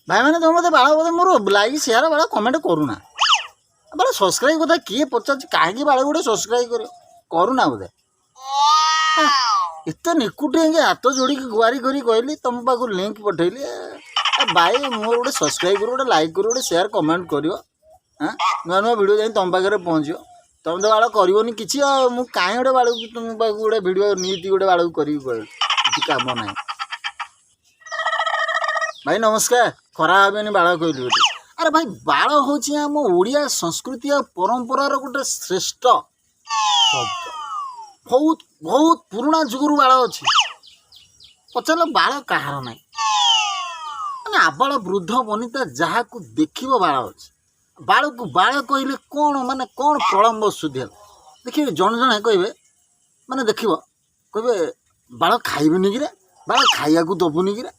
ଭାଇମାନେ, ତମେ ମୋତେ ବାଳ ବୋଧେ ମୋର ଲାଇକ୍, ସେୟାର, ବାଳ କମେଣ୍ଟ କରୁନା। ବାଳ ସବସ୍କ୍ରାଇବ୍ କଥା କିଏ ପଚାରୁଛି? କାହିଁକି ବାଳ ଗୋଟେ ସବସ୍କ୍ରାଇବ୍ କରିବ? କରୁନା ବୋଧେ। ଏତେ ନିକୁଟି ହେଇକି ହାତ ଯୋଡ଼ିକି ଗୁହାରି କରି କହିଲି, ତମ ପାଖକୁ ଲିଙ୍କ୍ ପଠେଇଲି, ଏ ଭାଇ, ମୋର ଗୋଟେ ସବସ୍କ୍ରାଇବ୍ କରିବ, ଗୋଟେ ଲାଇକ୍ କରିବ, ଗୋଟେ ସେୟାର, କମେଣ୍ଟ କରିବ। ହଁ, ନୂଆ ନୂଆ ଭିଡ଼ିଓ ଯାଇ ତମ ପାଖରେ ପହଞ୍ଚିବ। ତମେ ତ ବାଳ କରିବନି କିଛି, ଆଉ ମୁଁ କାହିଁ ଗୋଟେ ବାଳକୁ ତୁମ ପାଖକୁ ଗୋଟେ ଭିଡ଼ିଓ ନିତି ଗୋଟେ ବାଳକୁ କରିବି କହିଲି? କିଛି କାମ ନାହିଁ। ଭାଇ ନମସ୍କାର। ଖରାପ ଭାବିବେନି ବାଳ କହିଲି ବୋଲି। ଆରେ ଭାଇ, ବାଳ ହେଉଛି ଆମ ଓଡ଼ିଆ ସଂସ୍କୃତି ଆଉ ପରମ୍ପରାର ଗୋଟେ ଶ୍ରେଷ୍ଠ ଶବ୍ଦ। ବହୁତ ବହୁତ ପୁରୁଣା ଯୁଗରୁ ବାଳ ଅଛି। ପଚାରିଲେ ବାଳ କାହାର ନାହିଁ? ମାନେ ଆବାଳ ବୃଦ୍ଧ ବନିତା ଯାହାକୁ ଦେଖିବ ବାଳ ଅଛି। ବାଳକୁ ବାଳ କହିଲେ କ'ଣ ମାନେ କ'ଣ ପ୍ରଳମ୍ବ ଶୁଦ୍ଧି ହେଲା? ଦେଖିବେ, ଜଣେ ଜଣେ କହିବେ, ମାନେ ଦେଖିବ କହିବେ, ବାଳ ଖାଇବିନି କିରେ, ବାଳ ଖାଇବାକୁ ଦବୁନି କିରେ,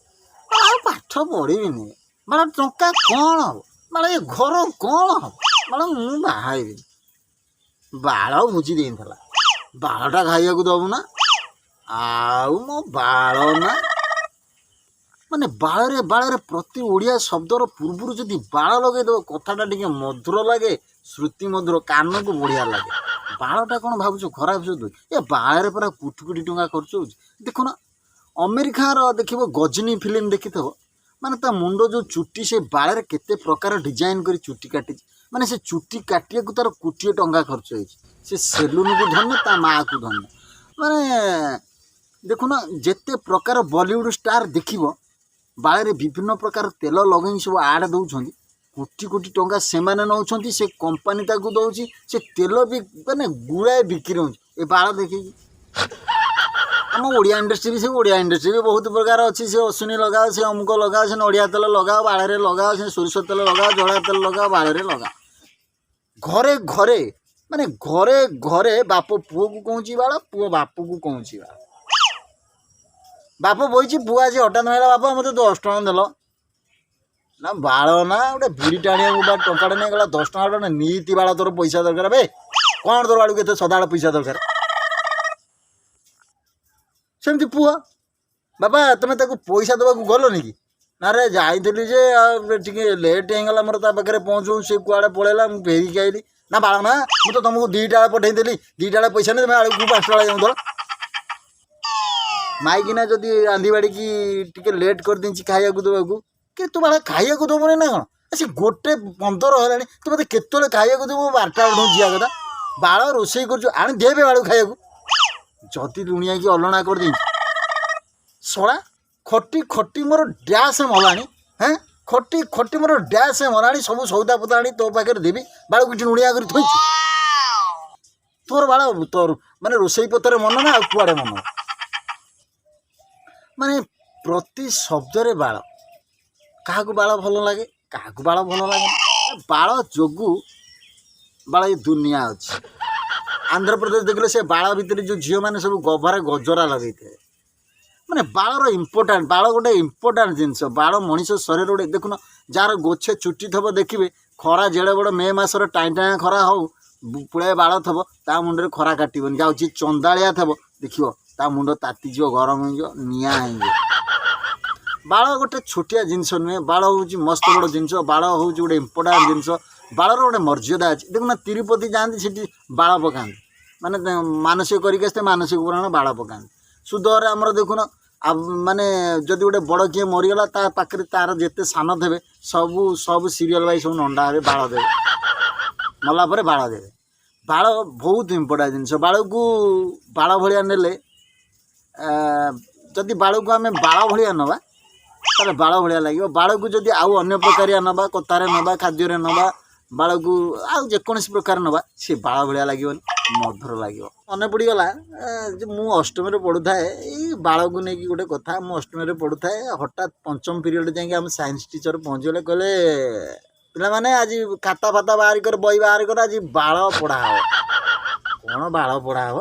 ବାଳ ଆଉ ପାଠ ପଢ଼ିବିନି, ବାଳ ଟଙ୍କା କ'ଣ ହବ, ବାଳ ଏ ଘର କ'ଣ ହବ, ବାଳ ମୁଁ ବାହା ହେବିନି, ବାଳ ଭୁଜି ଦେଇଥିଲା, ବାଳଟା ଖାଇବାକୁ ଦବୁ ନା, ଆଉ ମୋ ବାଳ ନା। ମାନେ ବାଳରେ ବାଳରେ ପ୍ରତି ଓଡ଼ିଆ ଶବ୍ଦର ପୂର୍ବରୁ ଯଦି ବାଳ ଲଗେଇଦେବ, କଥାଟା ଟିକେ ମଧୁର ଲାଗେ, ଶ୍ରୁତି ମଧୁର, କାନକୁ ବଢ଼ିଆ ଲାଗେ। ବାଳଟା କ'ଣ ଭାବୁଛ ଖରାପ ଶବ୍ଦ? ଏ ବାଳରେ ପରା କୋଟି କୋଟି ଟଙ୍କା ଖର୍ଚ୍ଚ ହେଉଛି। ଦେଖୁନ, ଅମୀର ଖାଁର ଦେଖିବ, ଗଜନୀ ଫିଲ୍ମ ଦେଖିଥିବ, ମାନେ ତା ମୁଣ୍ଡ ଯେଉଁ ଚୁଟି, ସେ ବାଳରେ କେତେ ପ୍ରକାର ଡିଜାଇନ୍ କରି ଚୁଟି କାଟିଛି। ମାନେ ସେ ଚୁଟି କାଟିବାକୁ ତାର କୋଟିଏ ଟଙ୍କା ଖର୍ଚ୍ଚ ହେଇଛି। ସେ ସେଲୁନକୁ ଧନ୍ୟ, ତା ମାଆକୁ ଧନ୍ୟ। ମାନେ ଦେଖୁନ, ଯେତେ ପ୍ରକାର ବଲିଉଡ଼ ଷ୍ଟାର ଦେଖିବ, ବାଳରେ ବିଭିନ୍ନ ପ୍ରକାର ତେଲ ଲଗେଇକି ସବୁ ଆଡ଼ ଦେଉଛନ୍ତି। କୋଟି କୋଟି ଟଙ୍କା ସେମାନେ ନେଉଛନ୍ତି, ସେ କମ୍ପାନୀ ତାକୁ ଦେଉଛି। ସେ ତେଲ ବି ମାନେ ଗୁଡ଼ାଏ ବିକ୍ରି ହେଉଛି ଏ ବାଳ ଦେଖିକି। ଆମ ଓଡ଼ିଆ ଇଣ୍ଡଷ୍ଟ୍ରି ବି, ସେ ଓଡ଼ିଆ ଇଣ୍ଡଷ୍ଟ୍ରି ବି ବହୁତ ପ୍ରକାର ଅଛି। ସେ ଅଶ୍ୱିନୀ ଲଗାଅ, ସେ ଅମୁକ ଲଗାଅ, ସେ ନଡ଼ିଆ ତେଲ ଲଗାଅ, ବାଳରେ ଲଗାଅ, ସେ ସୋରିଷ ତେଲ ଲଗାଅ, ଜଡ଼ା ତେଲ ଲଗାଅ, ବାଳରେ ଲଗାଅ। ଘରେ ଘରେ, ମାନେ ଘରେ ଘରେ ବାପ ପୁଅକୁ କହୁଛି ବାଳ, ପୁଅ ବାପକୁ କହୁଛି ବାଳ। ବାପ ବଇଛି, ପୁଅ ଆଜି ହଠାତ୍ ମାଗିଲା, ବାପା, ମୋତେ 10 ଟଙ୍କା ଦେଲ ନା। ବାଳ ନା, ଗୋଟେ ବିଡ଼ି ଟାଣିବାକୁ ବା ଟଙ୍କାଟେ ନେଇଗଲା, 10 ଟଙ୍କା ନା। ନିତି ବାଳ ତୋର ପଇସା ଦରକାର ବେ? କ'ଣ ତୋର ବାଳକୁ ଏତେ ସଦାବେଳେ ପଇସା ଦରକାର? ସେମିତି ପୁଅ, ବାବା, ତମେ ତାକୁ ପଇସା ଦେବାକୁ ଗଲନି କି? ନା ରେ, ଯାଇଥିଲି ଯେ ଆଉ ଟିକେ ଲେଟ୍ ହେଇଗଲା ମୋର ତା ପାଖରେ ପହଞ୍ଚୁ, ସେ କୁଆଡ଼େ ପଳେଇଲା, ମୁଁ ଫେରିକି ଆଇଲି। ନା ବାଳ ନା, ମୁଁ ତ ତମକୁ 2ଟା ବେଳେ ପଠେଇଦେଲି, 2ଟା ବେଳେ ପଇସା ନେଇ ତମେ ଆଳୁକୁ 5 ବେଳେ ଯାଉଥିଲ। ମାଇକିନା ଯଦି ରାନ୍ଧି ବାଢ଼ିକି ଟିକେ ଲେଟ୍ କରିଦେଇଛି ଖାଇବାକୁ ଦେବାକୁ, କି ତୁ ବାଳ ଖାଇବାକୁ ଦେବୁନି ନା କ'ଣ? ସେ 1:15 ହେଲାଣି, ତୁ ମୋତେ କେତେବେଳେ ଖାଇବାକୁ ଦେବୁ? 12ଟା ବେଳକୁ ଯିବା କଥା। ବାଳ ରୋଷେଇ କରୁଛୁ, ଆଣି ଦେବେ ବାଳକୁ ଖାଇବାକୁ। ଯଦି ଲୁଣିଆ କି ଅଲଣା କରିଦେଇଛି, ଶଳା ଖଟି ଖଟି ମୋର ଡ୍ୟାସ୍ ମଲାଣି। ହେଁ, ଖଟି ଖଟି ମୋର ଡ୍ୟାସ୍ ମଲାଣି, ସବୁ ସଉଦା ପତ୍ର ଆଣି ତୋ ପାଖରେ ଦେବି, ବାଳକୁ କିଛି ଲୁଣିଆ କରି ଥୋଇଛୁ। ତୋର ବାଳ ତୋର ମାନେ ରୋଷେଇ ପତ୍ରରେ ମନ ନା ଆଉ କୁଆଡ଼େ ମନ? ମାନେ ପ୍ରତି ଶବ୍ଦରେ ବାଳ। କାହାକୁ ବାଳ ଭଲ ଲାଗେ, କାହାକୁ ବାଳ ଭଲ ଲାଗେ। ବାଳ ଯୋଗୁଁ ବାଳ ଏ ଦୁନିଆ ଅଛି। ଆନ୍ଧ୍ରପ୍ରଦେଶ ଦେଖିଲେ ସେ ବାଳ ଭିତରେ ଯେଉଁ ଝିଅମାନେ ସବୁ ଗଭାରେ ଗଜରା ଲଗେଇଥିବେ। ମାନେ ବାଳର ଇମ୍ପୋର୍ଟାଣ୍ଟ, ବାଳ ଗୋଟେ ଇମ୍ପୋର୍ଟାଣ୍ଟ ଜିନିଷ। ବାଳ ମଣିଷ ଶରୀର ଗୋଟେ, ଦେଖୁନ, ଯାହାର ଗୋଛେ ଚୁଟି ଥିବ ଦେଖିବେ, ଖରା ଯେଡ଼େ ବଡ଼ ମେ ମାସର ଟାଇଁ ଟାଇଁ ଖରା ହଉ, ପୁଳାଏ ବାଳ ଥିବ ତା ମୁଣ୍ଡରେ, ଖରା କାଟିବନି। ଆଉ ଯିଏ ଚନ୍ଦାଳିଆ ଥିବ ଦେଖିବ, ତା ମୁଣ୍ଡ ତାତିଯିବ, ଗରମ ହେଇଯିବ, ନିଆଁ ହେଇଯିବ। ବାଳ ଗୋଟେ ଛୋଟିଆ ଜିନିଷ ନୁହେଁ। ବାଳ ହେଉଛି ମସ୍ତ ବଡ଼ ଜିନିଷ। ବାଳ ହେଉଛି ଗୋଟେ ଇମ୍ପୋର୍ଟାଣ୍ଟ ଜିନିଷ। ବାଳର ଗୋଟେ ମର୍ଯ୍ୟାଦା ଅଛି। ଦେଖୁନ, ତିରୁପତି ଯାଆନ୍ତି, ସେଠି ବାଳ ପକାନ୍ତି। ମାନେ ମାନସିକ କରିକି ଆସିତେ, ମାନସିକ ପୁରାଣ ବାଳ ପକାନ୍ତି। ସୁଧରେ ଆମର ଦେଖୁନ, ଆଉ ମାନେ ଯଦି ଗୋଟେ ବଡ଼ କିଏ ମରିଗଲା, ତା ପାଖରେ ତାର ଯେତେ ସାନ ଥିବେ, ସବୁ ସବୁ ସିରିଏଲ୍ ବାଇ ସବୁ ନଣ୍ଡା ହେବେ, ବାଳ ଦେବେ। ମଲା ପରେ ବାଳ ଦେବେ। ବାଳ ବହୁତ ଇମ୍ପୋର୍ଟାଣ୍ଟ ଜିନିଷ। ବାଳକୁ ବାଳ ଭଳିଆ ନେଲେ, ଯଦି ବାଳକୁ ଆମେ ବାଳ ଭଳିଆ ନେବା, ତାହେଲେ ବାଳ ଭଳିଆ ଲାଗିବ। ବାଳକୁ ଯଦି ଆଉ ଅନ୍ୟ ପ୍ରକାରିଆ ନେବା, କଥାରେ ନେବା, ଖାଦ୍ୟରେ ନେବା, ବାଳକୁ ଆଉ ଯେକୌଣସି ପ୍ରକାର ନେବା, ସେ ବାଳ ଭଳିଆ ଲାଗିବନି, ମଧୁର ଲାଗିବ। ମନେ ପଡ଼ିଗଲା ଯେ ମୁଁ ଅଷ୍ଟମରେ ପଢ଼ୁଥାଏ, ଏଇ ବାଳକୁ ନେଇକି ଗୋଟେ କଥା। ମୁଁ ଅଷ୍ଟମରେ ପଢ଼ୁଥାଏ, ହଠାତ୍ ପଞ୍ଚମ ପିରିୟଡ଼ ଯାଇକି ଆମ ସାଇନ୍ସ ଟିଚର ପହଞ୍ଚିଗଲେ। କହିଲେ, ପିଲାମାନେ, ଆଜି ଖାତା ଫାତା ବାହାର କର, ବହି ବାହାର କର, ଆଜି ବାଳ ପଢ଼ା ହେବ। କ'ଣ ବାଳ ପଢ଼ା ହେବ?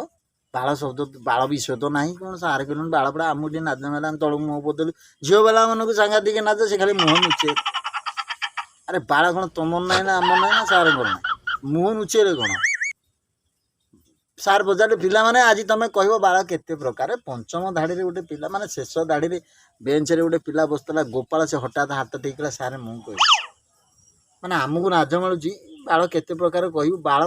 ବାଳ ଶବ୍ଦ, ବାଳ ବିଷୟ ତ ନାହିଁ। କ'ଣ ସାର୍ କହିଲେଣି ବାଳ ପଢ଼ା? ଆମକୁ ଟିକେ ନାଜ ମାଇଲା, ଆମେ ତଳକୁ ମୁହଁ ପୋତିଦେଲୁ। ଝିଅ ପିଲାମାନଙ୍କୁ ସାଂଘାତିକ ନାଜ, ସେ ଖାଲି ମୁହଁ ନୁଚେ। ଆରେ ବାଳ କ'ଣ ତମର ନାହିଁ ନା ଆମର ନାହିଁ ନା ସାର୍ଙ୍କର ନାହିଁ? ମୁହଁ ନୁଚେଇଲେ କ'ଣ? ସାର୍ ପଚାରିଲେ, ପିଲାମାନେ, ଆଜି ତମେ କହିବ ବାଳ କେତେ ପ୍ରକାର? ପଞ୍ଚମ ଧାଡ଼ିରେ ଗୋଟେ ପିଲା, ମାନେ ଶେଷ ଧାଡ଼ିରେ ବେଞ୍ଚରେ ଗୋଟେ ପିଲା ବସିଥିଲା, ଗୋପାଳ। ସେ ହଠାତ୍ ହାତ ଟେକିଲା, ସାର୍, ମୁଁ କହିବି। ମାନେ ଆମକୁ ନାଜ ମାଡ଼ୁଛି। ବାଳ କେତେ ପ୍ରକାର କହିବୁ? ବାଳ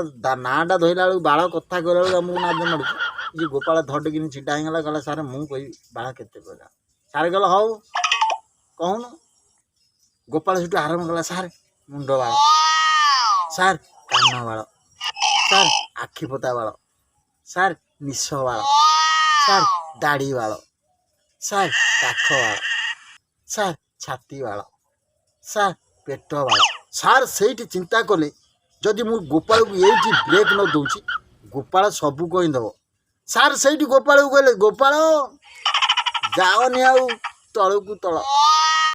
ନାଁଟା ଧରିଲା ବେଳକୁ, ବାଳ କଥା କହିଲା ବେଳକୁ ଆମକୁ ନାଜ ମାଡ଼ୁଛି ଯେ ଗୋପାଳ ଧଡ଼କିନି ଛିଡ଼ା ହେଇଗଲା। କହିଲା, ସାର୍, ମୁଁ କହିବି ବାଳ କେତେ ପ୍ରକାର। ସାର୍ କହିଲେ, ହଉ, କହୁନୁ। ଗୋପାଳ ସେଠୁ ଆରମ୍ଭ କଲା, ସାର୍, ମୁଣ୍ଡ ବାଳ, ସାର୍, କାନ ବାଳ, ସାର୍, ଆଖି ପତା ବାଳ, ସାର୍, ନିଶ ବାଳ, ସାର୍, ଦାଢ଼ି ବାଳ, ସାର୍, କାଖ ବାଳ, ସାର୍, ଛାତି ବାଳ, ସାର୍, ପେଟ ବାଳ। ସାର୍ ସେଇଠି ଚିନ୍ତା କଲେ, ଯଦି ମୁଁ ଗୋପାଳକୁ ଏଇଠି ବ୍ରେକ୍ ନ ଦେଉଛି, ଗୋପାଳ ସବୁ କହିଦେବ। ସାର୍ ସେଇଠି ଗୋପାଳକୁ କହିଲେ, ଗୋପାଳ, ଯାଅନି ଆଉ ତଳକୁ ତଳ।